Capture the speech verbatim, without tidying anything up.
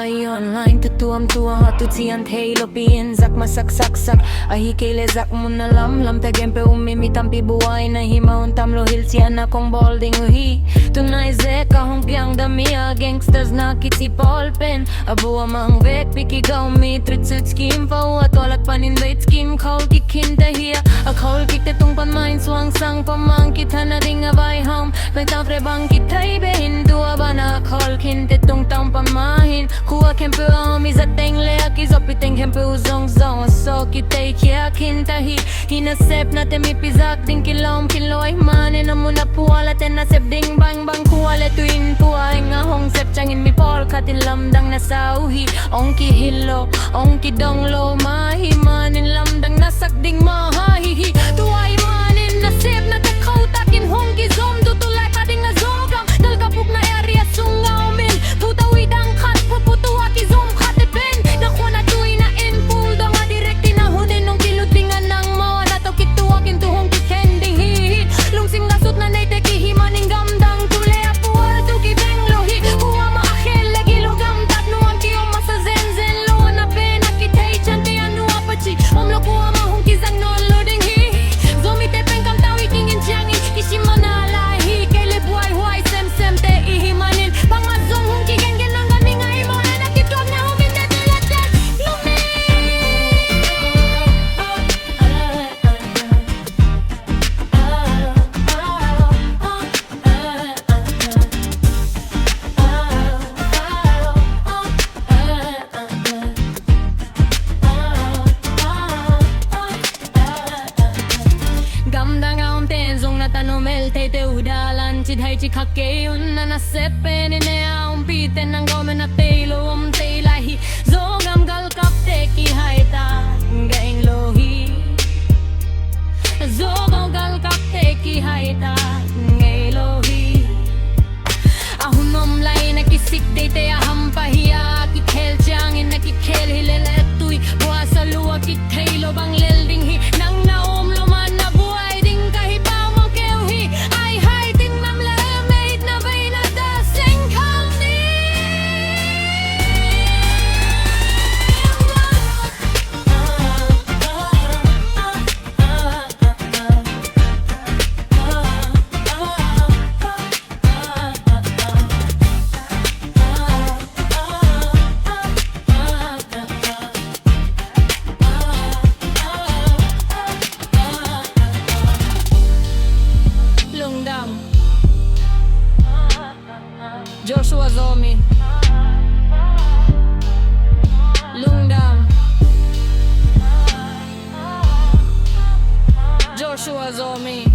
Online tutuam tuam, a tu ciang thei lo pi in zak masak sak sak. Ahih kei leh zak mun a lamlam te gen peuh um in, mi tampi buai na hi mah un tam lo hilh ciang a kong bawl ding uh hi. Tunai zek a hong piang dam mi a gangsters na kici pawl pen a bua mang vekpi kigawm mi, street scheme pau a tua lak panin weight scheme khawl kik khin te hi a, a khawl kik te tung pan mah in suang sang pan mah kithan a ding a vai ham. Nai tang fre bang kithai be hin tua bana khawl khin te tungtawn pan mah hin khua khempeuh a mi zateng le a kizopi teng khempeuh zong zong a sawk kitei khia khin ta hi. Hi nasepna te mipi zak ding kilawm khin lo ahih manin a mun a phual a te nasep ding bangbang khua le tuin pua eng a hong sep ciangin mi pawlkhat in lamdang na sa uh hi. Ong kihil lo, ong kidong lo mah ahih manin lamdang na sak ding mah hi hi. Tua ahih manin nasepna te khauh takin hong kizom tu, tu lai pa ding a Zogam galkap ukna area sung a om in, thu tawh ui dang khat phupu tua kizom khat te pen na khuan a tuin a inn pul dong a direct in a hun in hong kilut ding a, nangmah na tawh kituak in tu hong kikhen ding hi hi. Lungsim gasutna neite kihih manin gamdang tu le a pual tu kibeng lo hi. Kuamah a khel le gilo gamtat nuam kiom masa zenzen lo, a na pen a kithei ciang te a nuam paci om lo, kuamah hong kizang nawn lo ding hi. Zomite pen kamtau i kingin ciangin kisim mana lai hi. Kei le buaihuai semsem te i hih manin bangmah zong hong kigengen nang gam i ngai maw, na na kituak na hong min te te la te lung ni. Gamdang a om ten zong na tanu mel teite uh dalan ci thai ci kha kei un, na nasep pen in e a ompite nang gawm e na tei lo om tei lai hi. Zogam galkapte kihai ta ngei lo hi. Zogam galkapte kihai ta ngei lo hi. A hun om lai na kisik teite a hampha hi a, kikhel ciangin na kikhel hi lel e tui puasa lua kithei lo bang lel ding hi. Nang na om lo man na buai ding ka hi pau mang keu hi. Ai hai ting nam le meit na vei na da seng khang ni. Lungdam. Joshua Zomi. Lungdam. Joshua Zomi.